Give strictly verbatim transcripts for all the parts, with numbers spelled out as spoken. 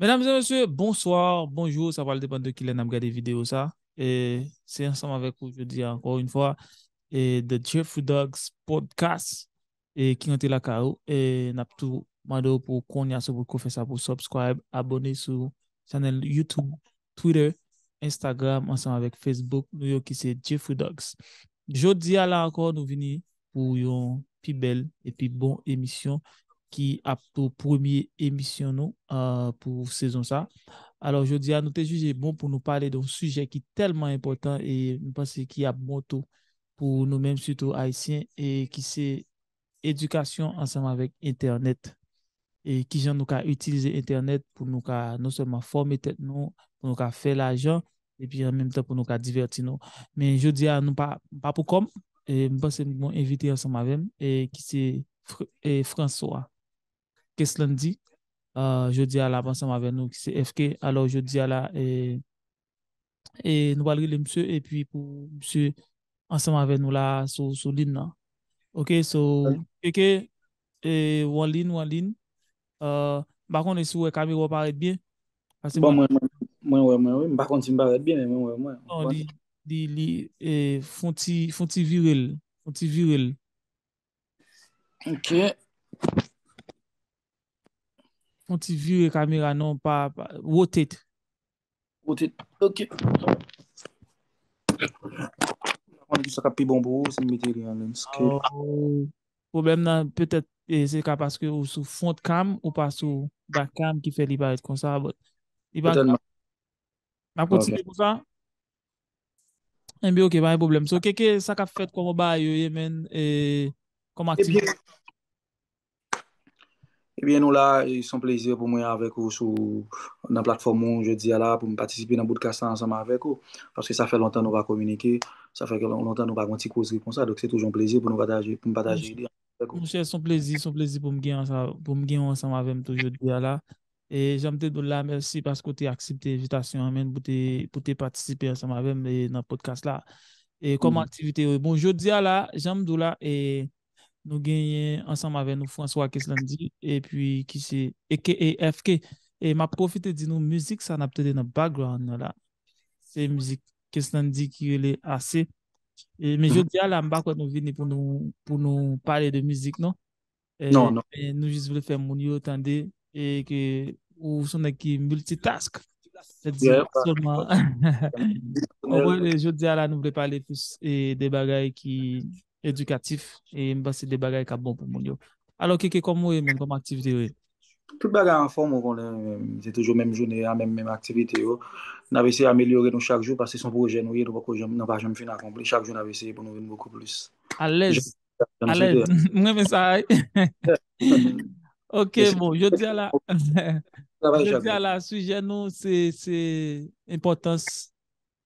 Medam e mesye, bonswa, bonjou, sa pral depann de kilè n ap gade videyo sa. E se ansanm avèk ou jodi a, ankò yon fwa, e The Jeffrey Dogs Podcast, e ki rantre lakay ou. E n ap tou mande w pou kounye a, si w potko fè sa, pou subscribe, abòne sou chanèl YouTube, Twitter, Instagram, ansanm avèk Facebook nou yo ki se Jeffrey Dogs. Jodi a la ankò, nou vini pou yon pi bèl epi bon emisyon ki ap tou premye emisyon nou, ah, pou sezon sa. Alò, jodi a, nou te jije bon pou nou pale de yon sijè ki tèlman enpòtan e m panse ki ap bon tou pou nou menm, sitou Ayisyen, e ki se edikasyon ansanm avèk entènèt. E kijan nou ka itilize entènèt pou nou ka non sèlman fòme tèt nou, pou nou ka fè lajan, epi an menm tan pou nou ka divèti nou. Men jodi a, nou pa, m pa pou kò m, e m panse m gen yon envite ansanm avè m, e ki se Fr-, e François Keslandy. Ah, jodi a, l ap ansanm avè nou, ki se F K. Alò, jodi a la, e, e nou pral rele misye, epi pou misye ansanm avè nou la sou, sou liy nan. Ok, so, K K, e, w an liy, w an liy. Ah, m pa konnen si w wè kamera w parèt byen. Paske Bon, mwen, mwen, mwen wè, mwen, wi. M pa konn si m parèt byen, men mwen wè, mwen. Non, li, li, li, e, fon ti, fon ti vire l. Fon ti vire l. Ok. Fon ti vire kamera, non, pa, pa, rotate. Rotate. Ok. Mwen ki sa k ap pi bon pou ou, si m mete li an landscape. Oh, pwoblèm nan, petèt, e, se ka paske ou sou front cam, ou pa sou back cam ki fè li parèt konsa, but li pa Petèt grav. N ap kontinye konsa. Enben, ok, pa gen pwoblèm. So, K K, sa k ap fèt, kòman bagay yo ye, men, e, kòman Ebyen, aktivite? Ebyen, nou la, e, se yon plezi pou mwen avèk ou sou, nan platfòm ou jodi a la, pou m patisipe nan podcast la ansanm avèk ou. Paske sa fè lontan nou pa kominike, sa fè ke lon-, lontan nou pa gen yon ti kozri konsa, donk se toujou yon plezi pou nou pataje, pou m pataje ide avèk ou. Monchè, se yon plezi, se yon plezi pou m gen ansa-, pou m gen w ansanm avè m tou jodi a la. E jan m te di w la, mèsi paske w te aksepte envitasyon an, men, pou te, pou te patisipe ansanm avè m, e, nan podcast la. E kòman aktivite yo? Bon, jodi a la, jan m di w la, e, nou genyen ansanm avè nou François Keslandy, epi ki se A K A F K. E m ap pwofite di nou, mizik sa n ap tande nan background nan la, se mizik Keslandy ki rele Ase. E, men jodi a la, m pa kwè nou vini pou nou, pou nou pale de mizik, non. E, Non, non. Men nou jis vle fè moun yo tande e ke ou se yon nèg ki multitask. Sètadi, Yeah, pa sèlman. Konprann, e jodi a la, nou vle pale plis, e, de bagay ki edikatif, e m panse de bagay k ap bon pou moun yo. Alò, K K, kòman w ye, menm, kòman aktivite yo ye? Tout bagay anfòm, ou konnen, se toujou menm jounen an, menm, menm aktivite yo. N ap eseye amelyore nou chak jou, paske se yon pwojè nou ye, nou poko janm, nou pa janm fin akonpli. Chak jou, n ap eseye pou nou vin bokou plis. Alèz. Alèz. M renmen sa, wi. Ok, bon, jodi a la, jodi a la, sijè nou, se, se enpòtans,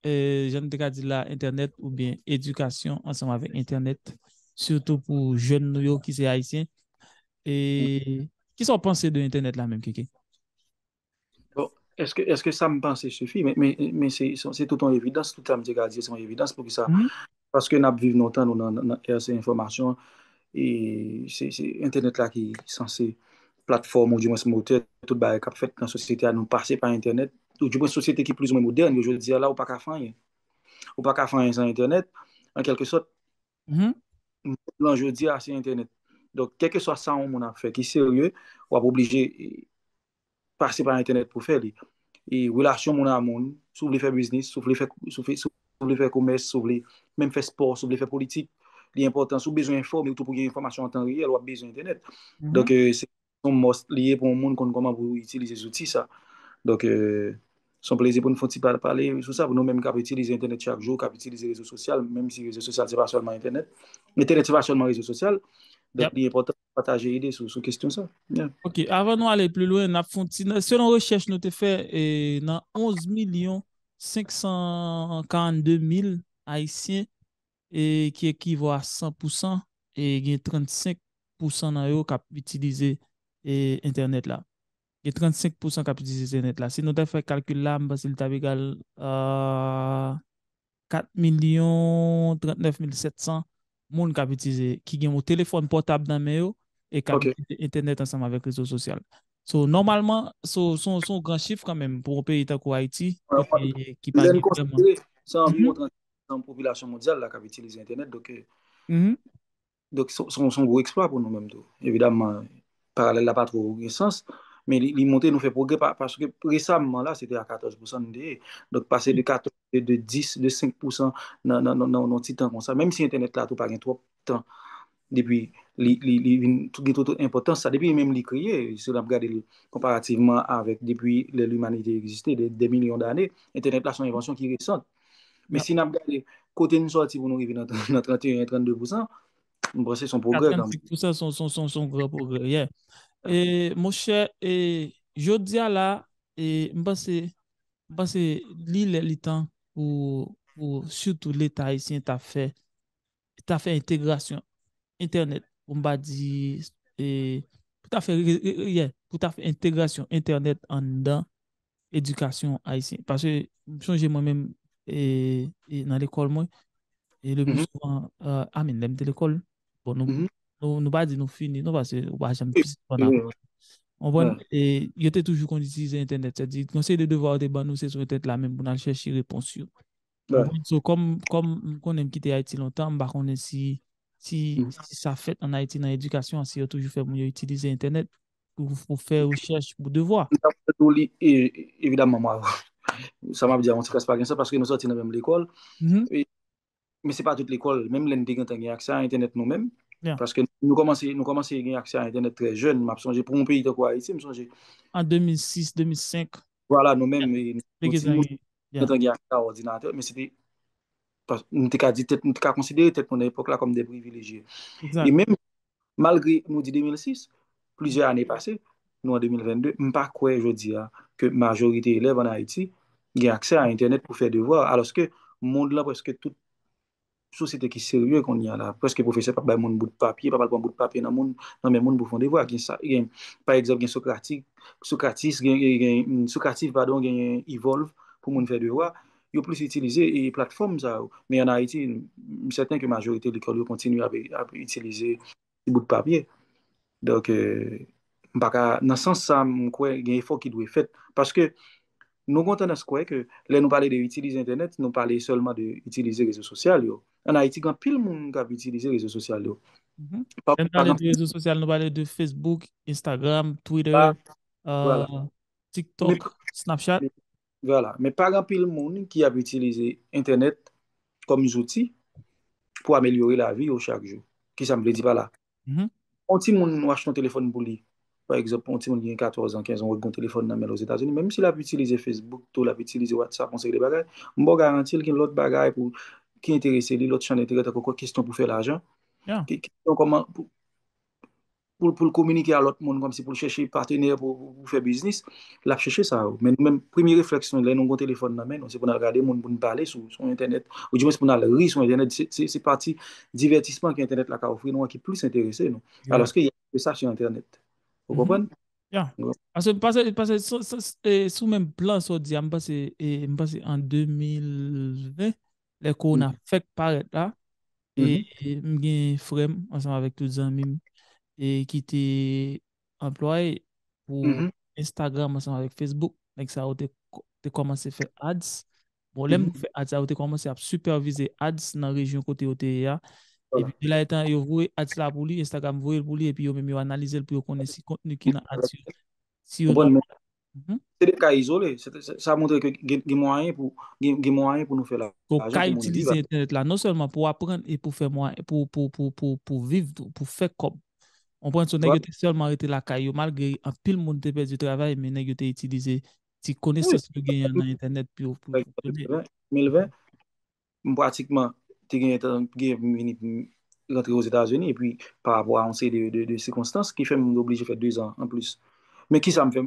e, jan nou te ka di la, entènèt oubyen edikasyon ansanm avèk entènèt, sitou pou jèn nou yo ki se ayisyen. E kisa w panse de entènèt la menm, K K? Bon, èske, èske sa m panse sifi? Men, men, men se, se, se tout yon evidans, tout sa m te ka di, se yon evidans. Poukisa? Paske n ap viv nan yon tan, nou nan, nan, nan ère se enfòmasyon, e se, se entènèt la ki sanse platfòm, ou dimwens motè, tout bagay k ap fèt nan sosyete a, nou pase pa entènèt, ou dimwens sosyete ki plizoumwen modèn, yo jodi a la, ou pa ka fè anyen. Ou pa ka fè anyen san entènèt, an kèlkesòt, mond lan jodi a, se entènèt. Donk, kèlkeswa sa yon moun ap fè ki serye, w ap oblije, e, pase pa entènèt pou fè li. E relasyon moun a moun, si w vle fè biznis, si w vle fè, si w vle, si w vle fè komès, si w vle menm fè spò, si w vle fè politik, li enpòtan. Si w bezwen enfòme, ou tou pou gen enfòmasyon an tan reyèl, w ap bezwen entènèt. Donk, e, se yon must li ye pou yon moun konn kòman pou itilize zouti sa. Donk, e, se yon plezi pou n fè yon ti pa-, pale sou sa, pou nou menm k ap itilize entènèt chak jou, k ap itilize rezo sosyal, menm si rezo sosyal se pa sèlman entènèt. Entènèt se pa sèlman rezo sosyal. Donk, li enpòtan pataje ide sou, sou kesyon sa. Yeah. Ok, avan nou ale pi lwen, n ap fè yon ti, selon rechèch nou te fè, e, nan onz milyon senk san karannde mil Ayisyen, e, ki ekivò a san pou san, e gen trannsenk pou san nan yo k ap itilize, e, entènèt la. Gen trannsenk pou san k ap itilize entènèt la. Si nou ta fè kalkil la, m panse li t ap egal, a, kat milyon trannèf mil sèt san moun k ap itilize, ki gen yon telefòn pòtab nan men yo e k ap Ok. itilize entènèt ansanm avèk rezo sosyal. So, nòmalman, so, se yon se yon gran chif kanmenm pou yon peyi tankou Ayiti, kote ki pa gen vrèman. Lè n konsidere, se anviwon trant pou san popilasyon mondyal la k ap itilize entènèt. Donk, euh, donk, se se yon se yon gwo eksplwa pou nou menm tou. Evidaman, paralèl la pa twò gen sans, men li, li montre nou fè pwogrè pa- paske resaman la, se te a katòz pou san nou te ye. Donk, pase de katòz, de, de dis, de senk pou san nan, nan, nan, nan, nan ti tan konsa. Menm si entènèt la tou pa gen twòp tan depi li, li, li vin tou gen tout enpòtans sa. Depi menm li kreye, si n ap gade l konparativman avèk depi lè limanite egziste, de, de milyon dane, entènèt la se yon envansyon ki resan. Men si n ap gade kote n sòti pou nou rive nan, nan trannteyen, trannde pou san, m panse se yon pwogrè kanmenm. Trannsenk pou san se yon se yon- se yon- se yon gran pwogrè, yeah. E, monchè, e, jodi a la, e, m panse, m panse li lè li tan pou, pou sitou Leta ayisyen ta fè, ta fè entegrasyon entènèt, pou m pa di, e, pou ta fè, re- re- yeah, pou ta fè entegrasyon entènèt anndan edikasyon ayisyen. Paske m sonje mwen menm, e, e nan lekòl mwen, e le pli souvan, euh, I mean, lè m te lekòl, bon, nou, nou, nou pa di nou fini, non, paske ou pa janm fini pandan aprann. Konprann? E yo te toujou konn itilize entènèt. Sètadi, yon seri de devwa yo te ban nou, se sou entènèt la menm pou n al chèche repons yo. Konprann? So, kòm, kòm m konnen m kite Ayiti lontan, m pa konnen si, si, si sa fèt ann Ayiti nan edikasyon an, si yo toujou fè moun yo itilize entènèt pou, pou fè rechèch, pou devwa. Li, e, evidaman, mwen, sa m ap di a, yon ti kras pa gen sans, paske nou sòti nan menm lekòl. E, men se pa tout lekòl, menm lè n te gentan gen aksè a entènèt nou menm, paske nou kòmanse, nou kòmanse gen aksè a entènèt trè jèn, m ap sonje, pou yon peyi tankou Ayiti, m sonje. An de mil sis, de mil senk. Vwala, nou menm, e, nou timoun, gentan gen aksè a òdinatè, men se te, pas- nou te ka di tèt, nou te ka konsidere tèt nou nan epòk la kòm de privilejye. E menm, malgre nou di de mil sis, plizyè ane pase, nou an de mil vennde, m pa kwè jodi a ke majorite elèv ann Ayiti gen aksè a entènèt pou fè devwa, alòske mond lan, prèske tout sosyete ki serye kounye a la, prèske pwofesè p ap bay moun bout papye, p ap al pran bout papye nan moun, nan men moun pou fè yon devwa. Gen sa, gen, pa egzanp, gen Socratic, Socratis, gen, gen, gen, mm, Socrative, padon, gen Evolve pou moun fè devwa. Yo plis itilize, e, platfòm sa yo. Men ann Ayiti, m sèten ke majorite lekòl yo kontinye ap, ap itilize ti bout papye. Donk, euh, m pa ka, nan sans sa, m kwè gen efò ki dwe fèt. Paske nou gen yon tandans kwè ke lè nou pale de itilize entènèt, nou pale sèlman de itilize rezo sosyal yo. Ann Ayiti, gen anpil moun k ap itilize rezo sosyal yo. Lè n pale de rezo sosyal, nou pale de Facebook, Instagram, Twitter, euh, TikTok, Snapchat. Vwala. Men pa gen anpil moun ki ap itilize entènèt kòm zouti pou amelyore lavi yo chak jou. Kisa m vle di pa la? Yon timoun, ou achte yon telefòn pou li. Pa egzanp, yon timoun ki gen katòz an, kenz an, ou gen yon telefòn nan men l Ozetazini, menm si l ap itilize Facebook tou, l ap itilize WhatsApp, yon seri de bagay, m ba w garanti l gen lòt bagay pou, ki enterese li, lòt chan enterè, tankou kesyon pou fè lajan. Ke- Kesyon kòman, pou, pou, pou l kominike a lòt moun, kòmsi pou l chèche patenè pou, pou, pou fè biznis, l ap chèche sa yo. Men nou menm, premye reflèks nou, lè nou gen yon telefòn nan men nou, se pou n al gade moun, pou n pale sou, sou entènèt, oudimwens pou n al ri sou entènèt. Se, se, se pati divètisman ke entènèt la ka ofri nou an ki plis enterese nou. Alòske y a de sa sou entènèt. Ou konprann? Paske, paske, paske sou, sou, e, sou menm plan sa w di a, m panse, e, m panse an de mil ven, lè kowona fèk parèt la, e, e m gen frè m ansanm avèk tout zanmi m, e ki te anplwaye pou Instagram ansanm avèk Facebook. Nèg sa yo te, te kòmanse fè ads. Bon, lè m fè ads sa, yo te kòmanse ap sipèvize ads nan rejyon kote yo te ye a. Epi, de la etan yo voye ads la pou li, Instagram voye l pou li, epi yo menm yo analize l pou yo konnen si kontni ki nan ads yo, si yo nòmal. Se de ka izole. Se, se, sa montre ke gen, gen mwayen pou, gen, gen mwayen pou nou fè lajan pou moun viv. Ou ka itilize entènèt la non sèlman pou aprann e pou fè mwayen, pou, pou, pou, pou, pou viv tou, pou fè kòb. Ou konprann? So, nèg yo te sèlman rete lakay yo, malgre anpil moun te pèdi travay, men nèg yo te itilize ti konesans yo genyen nan entènèt pou yo, pou yo fonksyone. De mil ven, m pratikman te genyen tan, gen vini rantre Ozetazini, epi pa rapò a yon seri de, de, de sikonstans ki fè m oblije fè de zan anplis. Men kisa m fè?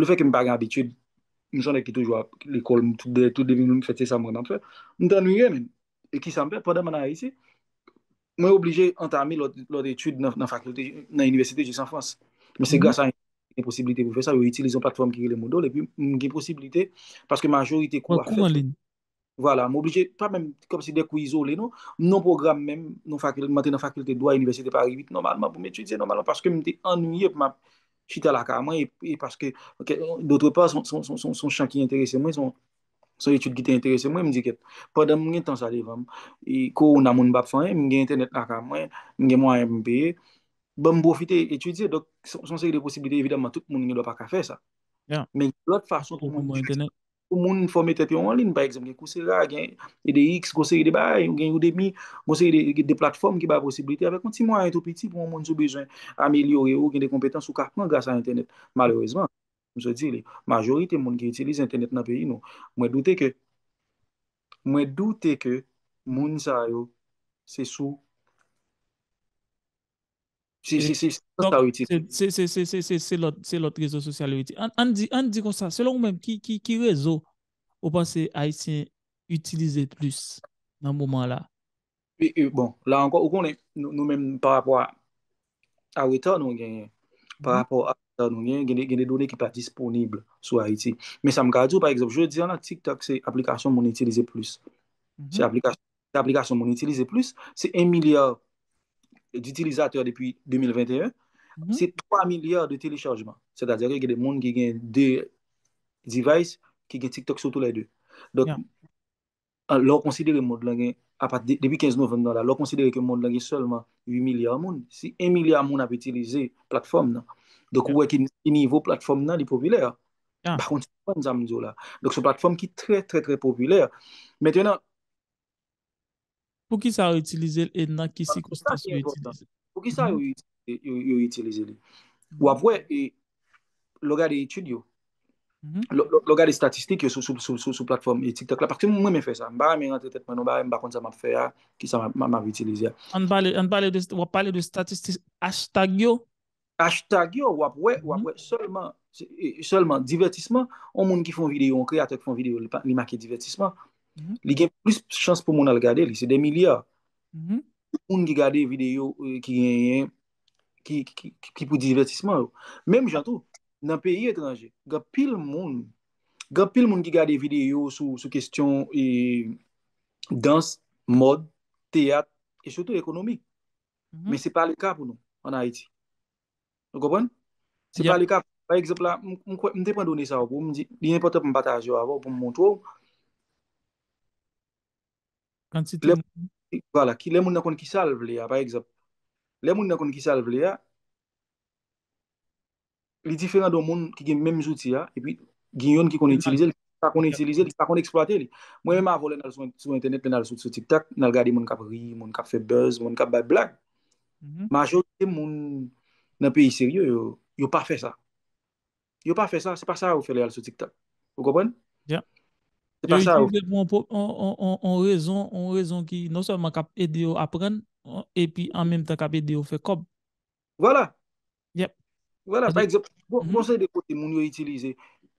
Lefètke m pa gen abitid, m se yon nèg ki toujou ap lekòl, m tout de, tout depi m fèt, se sa mwen ap fè. M t annuiye, men. E kisa m fè? Pandan m ann Ayiti, mwen oblije antame lòt, lòt etid nan, nan fakilte, nan inivèsite jis an Frans. Men se gras a gen posiblite pou fè sa, yo itilize yon platfòm ki rele Moodle, epi m gen posiblite, paske majorite kou a fèt. Vwala, m oblije, pa menm kòmsi de kou izole, non. M nan pwogram menm, nan fakil-, m antre nan fakilte dwa, inivèsite Paris uit, nòmalman, pou m etidye nòmalman, paske m te annuiye, pou m ap chita lakay mwen, e, e paske, ok, d'autre part, se yon, se yon, se yon, se yon chan ki enterese mwen, se yon, se yon etid ki te enterese mwen, m di, kèt, pandan m gen tan sa devan m, e kowona moun p ap fè anyen, m gen entènèt lakay mwen, m gen mwayen pou m peye, ban m pwofite etidye. Donk, se se yon seri de posiblite, evidaman, tout moun gen dwa pa ka fè sa. Men gen lòt fason pou moun pou moun fòme tèt yo an liy. Pa egzanp, gen Coursera, gen E D X, gon seri de bagay, gen Udemy, gon seri de, de platfòm ki bay posiblite avèk yon ti mwayen tou piti pou yon moun si w bezwen amelyore w, gen de konpetans ou ka pran gras a entènèt. Malerezman, m sot di li, majorite moun ki itilize entènèt nan peyi nou, mwen doute ke, mwen doute ke moun sa yo, se sou Se, se, se, se sa yo itilize. Se, se, se, se, se, se, se lòt, se lòt rezo sosyal yo itilize. Ann, ann di, ann di konsa, selon ou menm, ki, ki, ki rezo ou panse Ayisyen itilize plis nan moman la? E, e, bon, la ankò, ou konnen, nou, nou menm, pa rapò a, a reta nou genyen, pa rapò a reta nou genyen, gen de, gen de done ki pa disponib sou Ayiti. Men sa m ka di w, pa egzanp, jodi a la, TikTok se aplikasyon moun itilize plis. Se aplikasyon se aplikasyon moun itilize plis, se un milliard d'utilisateurs depuis deux mille vingt et un, se twa milya de telechajman. Sètadi ke gen de moun ki gen de device ki gen TikTok sou tou lè de. Donk, an, lè w konsidere mond lan gen, apati de, depi kenz novanm nan la, lè w konsidere ke mond lan gen sèlman uit milya moun, si un milya moun ap itilize platfòm nan, donk ou wè ki, ki nivo platfòm nan li popilè. M pa konn si w konprann sa m di w la. Donk, se yon platfòm ki trè, trè, trè popilè. Mentenan, Poukisa yo itilize l e nan ki sikonstans yo itilize l? Poukisa yo, yo, yo itilize li? W ap wè, e, lè w gade etid yo, lè w gade estatistik yo sou, sou, sou, sou, sou platfòm e TikTok la, paske mwen renmen fè sa. M pa renmen rantre tèt mwen nan bagay m pa konn sa m ap fè a, kisa m ap, m ap itilize a. Ann pale, ann pale de, w ap pale de estatistik hashtag yo? Hashtag yo, w ap wè, w ap wè sèlman, sèlman divètisman, yon moun ki fè yon videyo, yon kreyatè ki fè yon videyo, li make divètisman, li gen plis chans pou moun al gade li, se de milya. Moun ki gade videyo ki genyen, ki, ki, ki pou divètisman yo. Menm jan tou, nan peyi etranje, gen anpil moun, gen anpil moun ki gade videyo sou, sou kesyon dans, mòd, teyat, e sitou ekonomi. Men se pa le ka pou nou, ann Ayiti. Ou konprann? Se pa le ka. Pa egzanp la, m, m kwè, m te pran done sa yo pou m di, li enpòtan pou m pataje yo avè w, pou m montre w. Kantite moun. Vwala, ki lè moun nan konn kisa l vle a, pa egzanp. Lè moun nan konn kisa l vle a, li diferan de yon moun ki gen menm zouti a, epi gen youn ki konn itilize l, ki pa konn itilize l, ki pa konn eksplwate li. Mwen menm avè w lè n al sou, sou entènèt, lè n al sou, sou TikTok, n al gade moun k ap ri, moun k ap fè buzz, moun k ap bay blag. Majorite moun nan peyi serye yo, yo pa fè sa. Yo pa fè sa, se pa sa yo fè lè y al sou TikTok. Ou konprann? Se pa sa yo fè. Yo itilize l pou yon, yon, yon, yon rezon, yon rezon ki non sèlman k ap ede yo aprann, epi an menm tan k ap ede yo fè kòb. Vwala. Vwala, pa egzanp, gon, gon seri de kote moun yo itilize.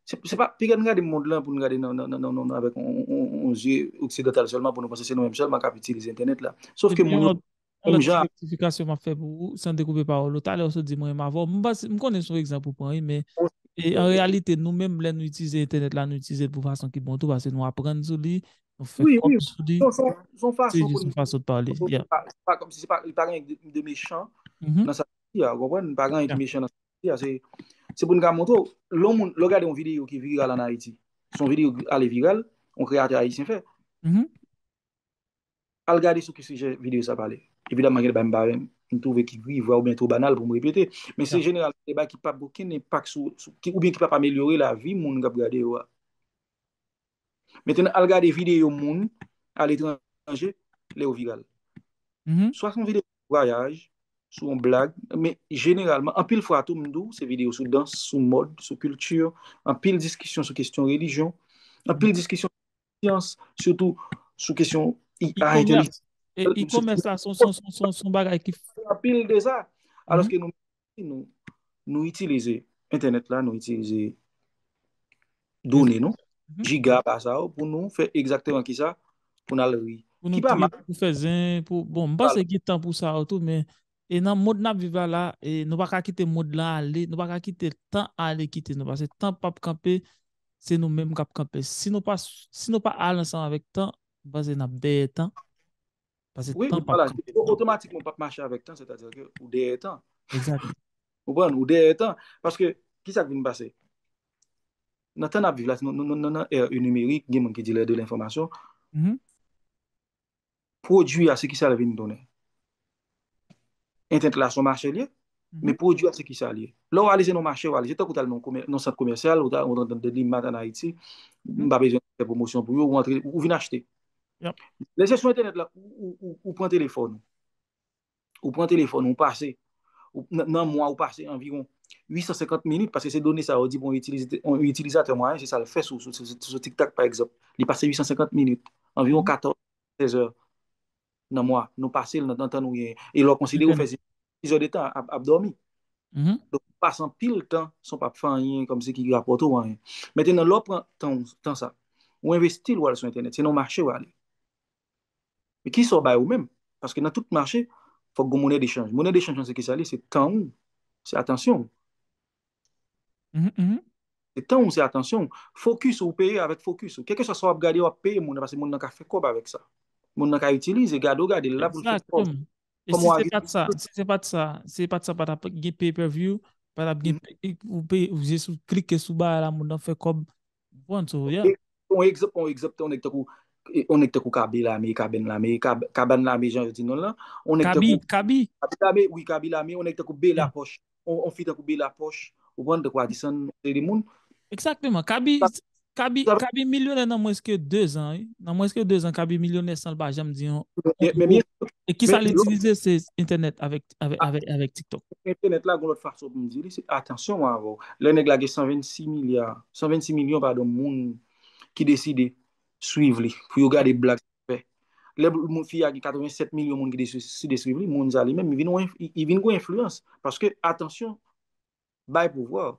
Se, se pa, piga n gade mond lan pou n gade nan, nan, nan, nan, nan, avèk yon, yon, yon zye oksidantal sèlman pou nou panse se nou menm sèlman k ap itilize entènèt la. Sof ke moun yo, yon lòt, yon lòt ti rektifikasyon m ap fè pou ou, san dekoupe pawòl ou. Talè w sot di mwen menm avè w. M panse, m konnen se yon egzanp ou pran, wi, men e, an reyalite, nou menm, lè nou itilize entènèt la, nou itilize l pou fason ki bon tou, paske nou aprann sou li, nou fè kòb sou li. Se jis yon fason de pale. Pa kòmsi se pa, li pa gen de, de mechan nan sa l di a, ou konprann? Pa gen anyen ki mechan nan sa l di a. Se, se pou n ka montre w. Lè w moun, lè w gade yon videyo ki viral ann Ayiti, se yon videyo ki ale viral, yon kreyatè ayisyen fè. Al gade sou ki sijè videyo sa pale. Evidaman, gen de bagay m pa renmen, m twouve ki grivwa oubyen twò banal pou m repete. Men se jeneralman de bagay ki p ap gen okenn enpak sou, sou, ki, oubyen ki p ap amelyore lavi moun k ap gade yo a. Mentnan, al gade videyo moun aletranje lè yo viral. Swa se yon videyo sou vwayaj, sou yon blag, men jeneralman, anpil fwa tou, m di w, se videyo sou dans, sou mòd, sou kilti, anpil diskisyon sou kesyon relijyon, anpil diskisyon syans, sitou sou kesyon I A, entèlijans. E e-commerce la, se yon, se yon, se yon, se yon bagay ki. Anpil de sa. Alòske nou, nou, nou itilize entènèt la, nou itilize done nou, jiga pa sa yo, pou nou fè egzakteman kisa, pou n al ri. Pou nou triye, pou fè zen, pou, bon, m panse gen tan pou sa yo tou, men e nan mond n ap viv la la, e nou pa ka kite mond lan ale, nou pa ka kite tan ale kite nou, paske tan p ap kanpe, se nou menm k ap kanpe. Si nou pa, si nou pa al ansanm avèk tan, m panse n ap dèyè tan, paske tan p ap kanpe. Otomatikman, w p ap mache avèk tan, sètadi ke ou dèyè tan. Egzakteman. Ou konprann? Ou dèyè tan. Paske, ki sa k vin pase? Nan tan n ap viv la, nou, nou, nou, nou nan ère nimerik, gen moun ki di l'ère de l'information. Mhm. Pwodui a, se ki sa l vin tounen? Entènèt la, se yon mache li ye, men pwodui a, se ki sa li ye? Lè w ale, se nan mache w ale. Se tankou w t al nan yon sant komèsyal, ou t al nan Delimat ann Ayiti, m pa bezwen fè pwomosyon pou yo, ou antre, ou vin achte. Lè se sou entènèt la, ou, ou, ou, ou pran telefòn ou. Ou pran telefòn ou, ou pase. Ou, nan, nan mwa, ou pase anviwon uit san senkant minit, paske se done sa yo di pou yon itilizatè mwayen, se sa l fè sou, sou, sou, sou TikTok, pa egzanp. Li pase uit san senkant minit, anviwon katòz, sèz è nan mwa. Nou pase l nan, nan tan nou genyen. E lè w konsidere ou fè sis è de tan ap, ap dòmi. Donk, ou pase anpil tan san w p ap fè anyen, kòmsi ki rapòte w anyen. Mentnan, lè w pran tan, tan sa, ou envesti l, w al sou entènèt, se nan mache w ale. Men kisa w bay ou menm? Paske nan tout mache, fòk gen monnè dechanj. Monnè dechanj lan, se kisa li ye? Se tan ou, se atansyon ou. Se tan ou, se atansyon ou. Fokis ou, ou peye avèk fokis ou. Kèlkeswa sa w ap gade, w ap peye moun nan, paske moun nan ka fè kòb avèk sa. Moun nan ka itilize, gade w gade l la pou l fè kòb. E si se pa t sa, si se pa t sa, si se pa t sa, pa t ap gen pay per view, pa t ap gen, ou peye, ou jis klike sou bagay la, moun nan fè kòb. Ou konprann, so, yeah. Yon egzanp, yon egzanp, yon nèg tankou, yon nèg tankou Kabi Lame, Kaben Lame, Kab-, Kaban Lame, jan yo di non lan. Yon nèg Kabi, tankou Kabi. Kabi Lame, wi, Kabi Lame, yon nèg tankou Bela Pòch, yon, yon fi tankou Bela Pòch, ou konprann, tankou Adisan, se de moun. Exactement. Kabi, Kabi, Kabi milyonè nan mwens ke de zan, wi. Nan mwens ke de zan, Kabi milyonè san l pa janm di yon. E kisa l itilize, se entènèt avèk, avèk, avèk, avèk TikTok. Entènèt la, gon lòt fason pou m di li, se atansyon mwen avè w. Lè nèg la gen san vennsis milya, san vennsis milyon, padon, moun ki deside swiv li, pou yo gade blag li fè. Lè moun fi a gen katrevennsèt milyon moun ki deside swiv li, moun sa li menm, li vin yon enf-, li, li vin gon enfliyans. Paske, atansyon, bay pouvwa.